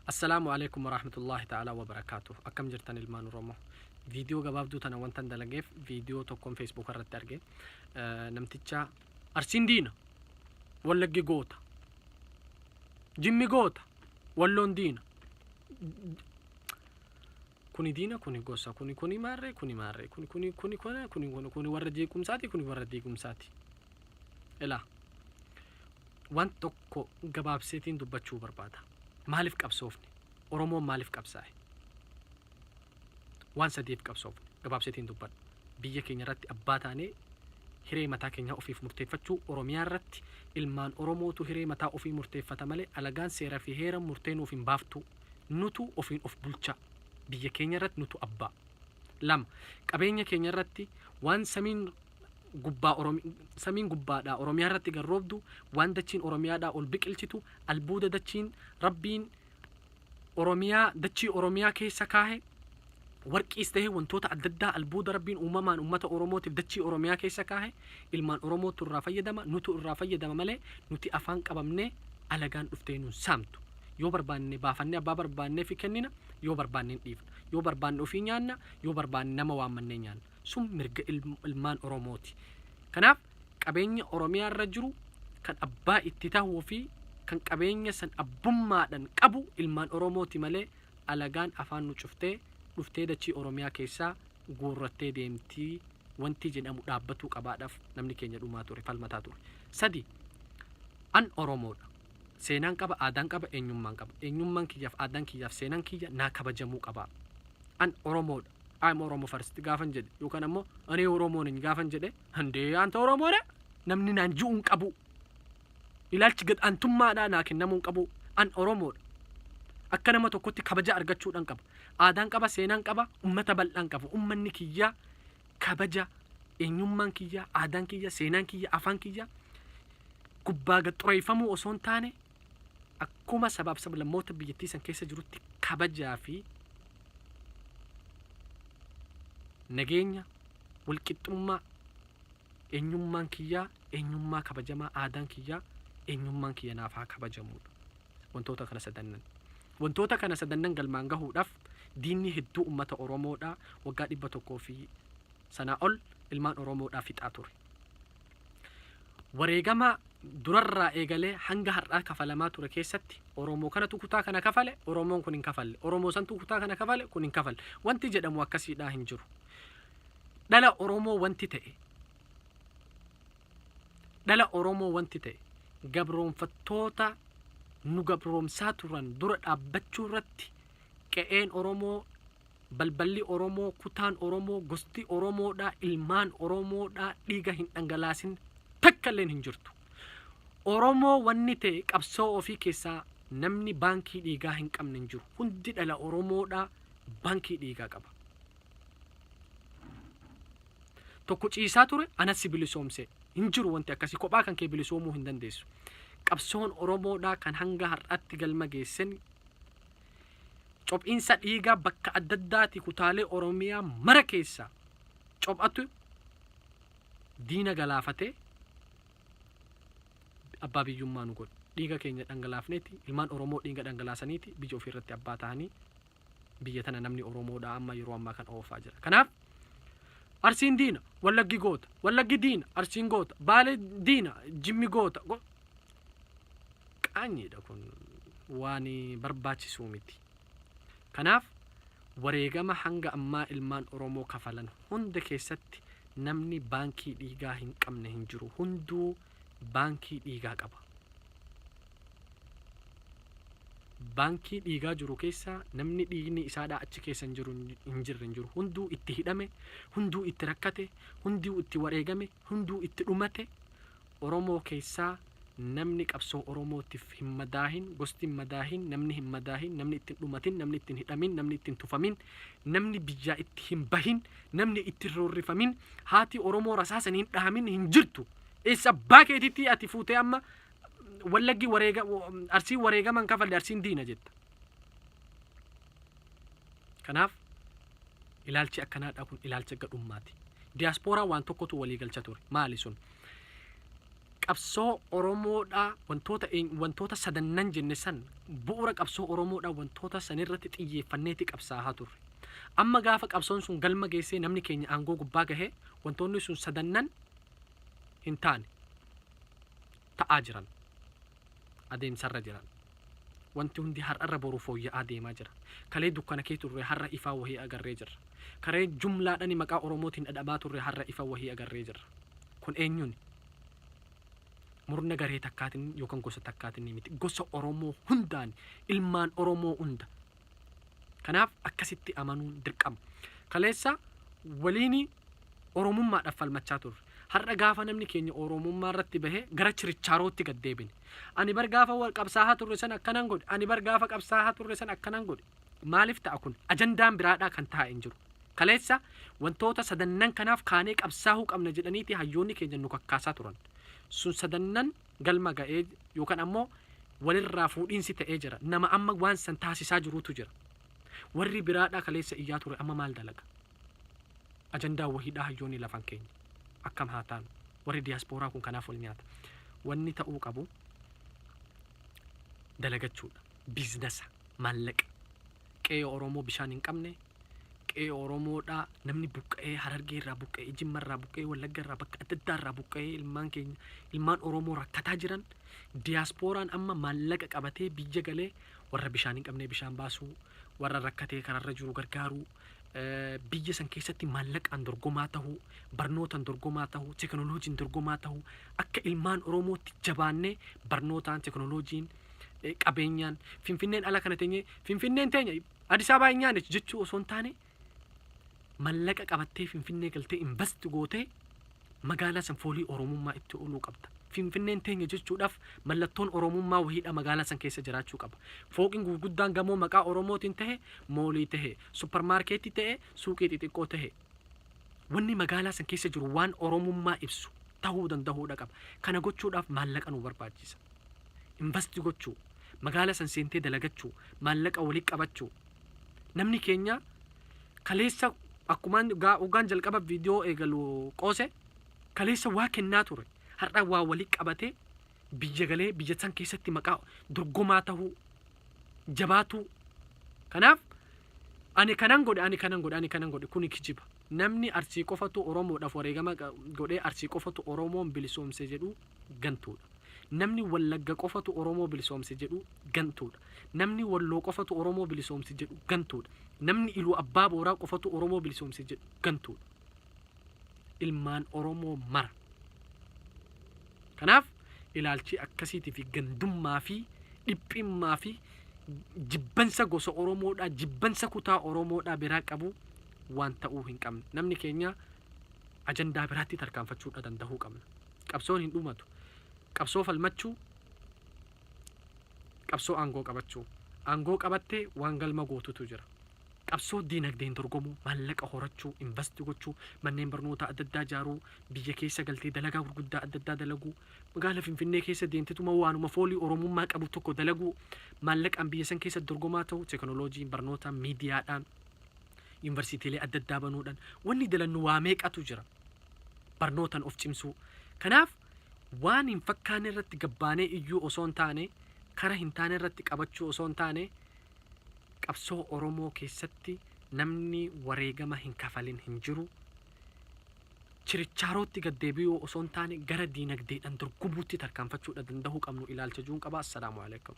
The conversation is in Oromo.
Assalaamu Aleeykum Warahmatullaahi Ta'aalaa Wabarakaatuh. Akkam jirtan ilmaan Oromoo? Viidiyoo gabaabduu tana wantan dalageef viidiyoo tokkoon Facebook irratti arge. Namticha Arsiin diina, Wallaggi goota, Jimmi goota, Walloon diina. Kuni diina, kuni gosa, kuni kuni maarree, kuni maarree, kuni kuni kuni kuni kuni kuni kuni warra jeequmsaati, kuni warra diigumsaati. Ilaa. Waan tokko gabaabseetiin dubbachuu barbaada. Maaliif qabsoofne? Oromoon maaliif qabsaa'e? Waan sadiif qabsoofne. Gabaabseetiin dubbadha. Biyya keenya irratti abbaa taanee hiree mataa keenyaa ofiif murteeffachuu Oromiyaa irratti ilmaan Oromootu hiree mataa ofii murteeffata malee alagaan seera fi heera murtee nuuf hin baaftuu. Nutu ofiin of bulcha. Biyya keenya irratti nutu abbaa. 2, Qabeenya keenya irratti waan samiin gubbaa samiin gubbaadhaa Oromiyaa irratti gad roobdu, waan dachiin Oromiyaadhaa ol biqilchitu, albuuda dachiin Rabbiin Oromiyaa dachii Oromiyaa keessa kaahe, warqiis ta'e wantoota adda addaa albuuda Rabbiin uumamaan uummata Oromootiif dachii Oromiyaa keessa kaahe ilmaan Oromootu irraa fayyadama, nutu irraa fayyadama malee nuti afaan qabamnee alagaan dhuftee nun saamtu. Yoo barbaanne baafannee abbaa barbaanneefi kennina, yoo barbaanne hin dhiifna. Yoo barbaanne ofii nyaanna, yoo barbaanne nama waammannee nyaanna. Sun mirga ilmaan Oromooti. Kanaaf qabeenya Oromiyaa irra jiru kan abbaa itti tahuu fi kan qabeenya san abbummaadhan qabu ilmaan Oromooti malee alagaan afaan nu cuftee dhuftee dachii Oromiyaa keessaa guurrattee deemti wanti jedhamu dhaabbatuu qabaadhaf namni keenya dhumaa ture, falmataa ture. 3, An Oromoodha. Seenaan qaba, aadaan qaba, eenyummaan qaba. Eenyummaan kiyyaaf aadaan kiyyaaf seenaan kiyya naa kabajamuu qaba. An Oromoodha. I'm Oromo first gaafan jedhe yookaan ammoo ani Oromoo nany gaafan jedhe handee anta Oromoodha namni naan ji'uu hin qabu. Ilaalchi gad aantummaadhaa naa kennamuu hin qabu. An Oromoodha. Akka nama tokkotti kabaja argachuudhaan qaba. Aadaan qaba, seenaan qaba, ummata bal'aan qaba. Ummanni kiyyaa kabaja eenyummaan kiyya, aadaan kiyya, seenaan kiyya, afaan kiyya gubbaa gad xureeffamuu osoo hin taane akkuma sabaaf sablammoota biyyattii san keessa jirutti kabajaa fi nageenya, walqixxummaa, eenyummaan kiyyaa eenyummaa kabajamaa, aadaan kiyyaa eenyummaan kiyya naaf haa kabajamuudha. Wantoota kana sadannan. Wantoota kana sadannan galmaan gahuudhaaf diinni hedduu ummata Oromoodhaa waggaa 100 fi sanaa ol ilmaan Oromoodhaa fixaa ture. Wareegama durarraa eegalee hanga har'aa kafalamaa ture keessatti Oromoo kanatu kutaa kana kafale, Oromoon kun hin kafalle, Oromoo santu kutaa kana kafale, kun hin kafalle. Wanti jedhamu akkasiidhaa hin jiru. Dhala Oromoo wanti ta'e Dhala Oromoo wanti ta'e gabroomfattoota nu gabroomsaa turan dura dhaabbachuu irratti qe'een Oromoo, balballi Oromoo, kutaan Oromoo, gosti Oromoodhaa, ilmaan Oromoodhaa dhiiga hin dhangalaasin takka illeen hin jirtu. Oromoo wanni ta'e qabsoo ofii keessaa namni baankii dhiigaa hin qabne hin jiru. Hundi dhala Oromoodhaa baankii dhiigaa qaba. Tokko ciisaa ture anas si bilisoomse. Hin jiru wanti akkasii kophaa kan kee bilisoomuu hin dandeessu. Qabsoon Oromoodhaa kan hanga har'aatti galma geessen cophiinsa dhiigaa bakka adda addaati kutaalee Oromiyaa mara keessaa cophatu diina galaafatee abbaa biyyummaa nu godhe. Dhiiga keenya dhangalaafneeti ilmaan Oromoo dhiiga dhangalaasaniiti biyya ofii irratti abbaa ta'anii biyya tana namni Oromoodhaa amma yeroo ammaa kan oofaa jira. Kanaaf Arsiin diina, Wallaggi goota, Wallaggi diina, Arsiin goota, Baalee diina, Jimmi goota. Qaanyiidha kun waan barbaachisuu miti. Kanaaf wareegama hanga ammaa ilmaan Oromoo kafalan hunda keessatti namni baankii dhiigaa hin qabne hin jiru. Hunduu baankii dhiigaa qaba. Baankii dhiigaa jiru keessa namni dhiigni isaadhaa achi keessa hin jiru hin jirre hin jiru. Hunduu itti hidhame, hunduu itti rakkate, hunduu itti wareegame, hunduu itti dhumate. Oromoo keessaa namni qabsoo Oromootiif hin madaahin, gosti hin madaahin, namni hin madaahin, namni itti hin dhumatin, namni itti hin hidhamin, namni itti hin tufamin, namni biyyaa itti hin bahin, namni itti hin roorrifamin, haati Oromoo rasaasan hin dhahamin hin jirtu. Eessa abbaa keetitti ati fuutee amma Wallaggi wareega Arsiin wareegama hin kafalle Arsiin diina jetta. Kanaaf ilaalchi akkanaadha kun ilaalcha gadhummaati. Diyaaspooraa waan tokkotu walii galcha ture. Maali sun? Qabsoo Oromoodhaa wantoota sadannan jenne san, bu'uura qabsoo Oromoodhaa wantoota sanirratti xiyyeeffanneeti qabsaa'aa turre. Amma gaafa qabsoon sun galma geessee namni keenya aangoo gubbaa gahee, wantoonni sun sadannan hin taane ta'aa jiran. Adeemsarra jiran. Wanti hundi har'arra boru fooyya'aa deemaa jira. Kalee dukkana kee turre, har'a ifaa wahii agarree jirra. Karee jumlaadhani maqaa Oromootiin dhadhabaa turre, har'a ifa wahii agarree jirra. Kun eenyuuni? Murna garee takkaatiin yookaan gosa takkaatiin miti. Gosa Oromoo hundaan, ilmaan Oromoo hunda. Kanaaf akkasitti amanuun dirqama. Kaleessa waliin Oromummaadhaaf falmachaa turre. Har'a gaafa namni keenya Oromummaa irratti bahee gara chirichaarootti gad deebine. Ani bar gaafa qabsaa'aa turre sana akkanan godhe. Ani bar gaafa qabsaa'aa turre sana akkanan godhe. Maaliif ta'a kun? Ajandaan biraadhaa kan taa'e hin jiru. Kaleessa wantoota sadannan kanaaf kaanee qabsaa'uu qabna jedhaniiti hayyoonni keenya nu kakkaasaa turan. Sun sadannan galma ga'ee yookaan ammoo walirraa fuudhiinsi ta'ee jira. Nama amma waan san taasisaa jirutu jira. Warri biraadhaa kaleessa iyyaa ture amma maal dalaga? Ajandaa wahiidhaa hayyoonni lafan keenya. Akkam haa taanu? Warri diyaaspooraa kun kanaaf wal nyaata. Wanni ta'uu qabu dalagachuudha. Biizinasa, maallaqa. Qe'ee Oromoo bishaan hin qabne, qe'ee Oromoodhaa namni buqqa'ee, Harargee irraa buqqa'ee, Jimma irraa buqqa'ee, Wallagga irraa, bakka adda addaa irraa buqqa'ee, ilmaan keenya, ilmaan Oromoo rakkataa jiran, diyaaspooraan amma maallaqa qabatee biyya galee warra bishaan hin qabne bishaan baasuu, warra rakkatee kararra jiru gargaaruu, biyya san keessatti maallaqaan dorgomaa tahuu, barnootaan dorgomaa tahuu, teknooloojiin dorgomaa tahuu, akka ilmaan Oromootti jabaannee barnootaan, teknooloojiin, qabeenyaan, Finfinneen ala kana teenyee Finfinneen teenya, Addis Ababaa hin nyaanne jechuu osoo hin taane, mallaqa qabattee Finfinnee galtee invest gootee magaalaa san foolii Oromummaa itti ooluu qabda. Finfinneen teenya jechuudhaaf mallattoon Oromummaa wahiidha magaalaa san keessa jiraachuu qaba. Fooqiin gurguddaan gamoo maqaa Oromootiin tahe, moolii tahe, supparmaarkeetii ta'e, suuqii xixiqqoo tahe, wanni magaalaa san keessa jiru waan Oromummaa ibsu tahuu danda'uudha qaba. Kana gochuudhaaf maallaqa nu barbaachisa. Invest gochuu, magaala san seentee dalagachuu, maallaqa walii qabachuu. Namni keenya kaleessa akkumaan hoggaan jalqaba viidiyoo eegalu qoose, kaleessa waa kennaa ture. Har'a waa walii qabatee biyya galee biyya san keessatti maqaa dorgomaa tahuu jabaatuu. Kanaaf ani kanan godhe, ani kanan godhe, ani kanan godhe, kuni kijiba. Namni Arsii qofatu Oromoodhaaf wareegama godhee, Arsii qofatu Oromoon bilisoomse jedhu gantuudha. Namni Wallagga qofatu Oromoo bilisoomse jedhu gantuudha. Namni Walloo qofatu Oromoo bilisoomse jedhu gantuudha. Namni Iluu Abbaa Booraa qofatu Oromoo bilisoomse jedhu gantuudha. Ilmaan Oromoo mara. Kanaaf ilaalchi akkasiitii fi gandummaa fi dhiphimmaa fi jibbansa gosa Oromoodhaa, jibbansa kutaa Oromoodhaa biraa qabu waan ta'uu hin qabne. Namni keenya ajandaa biraatti tarkaanfachuudha danda'uu qabna. Qabsoon hin dhumatu. Qabsoo falmachuu, qabsoo aangoo qabachuu. Aangoo qabattee waan galma gootutu jira. Qabsoo diinagdeen dorgomuu, maallaqa horachuu, invest gochuu, manneen barnootaa adda addaa ijaaruu, biyya keessa galtee dalagaa gurguddaa adda addaa dalaguu, magaala Finfinnee keessa deemtetuma waanuma foolii Oromummaa qabu tokko dalaguu, maallaqaan biyya san keessa dorgomaa ta'uu, teknooloojiin, barnootaan, miidiyaadhaan, yuunivarsiitiilee adda addaa banuudhaan wanni dalannu waa meeqatu jira. Barnootaan of cimsuu. Kanaaf waan hin fakkaanne irratti gabbaanee iyyuu osoo hin taane, kara hin taane irratti qabachuu osoo hin taane, qabsoo Oromoo keessatti namni wareegama hin kafalin hin jiru. Chirichaarootti gad deebi'uu osoo hin taane gara diinagdeedhaan dorgomuutti tarkaanfachuudha danda'uu qabnu ilaalcha juun qaba. Assalaamu alaikum.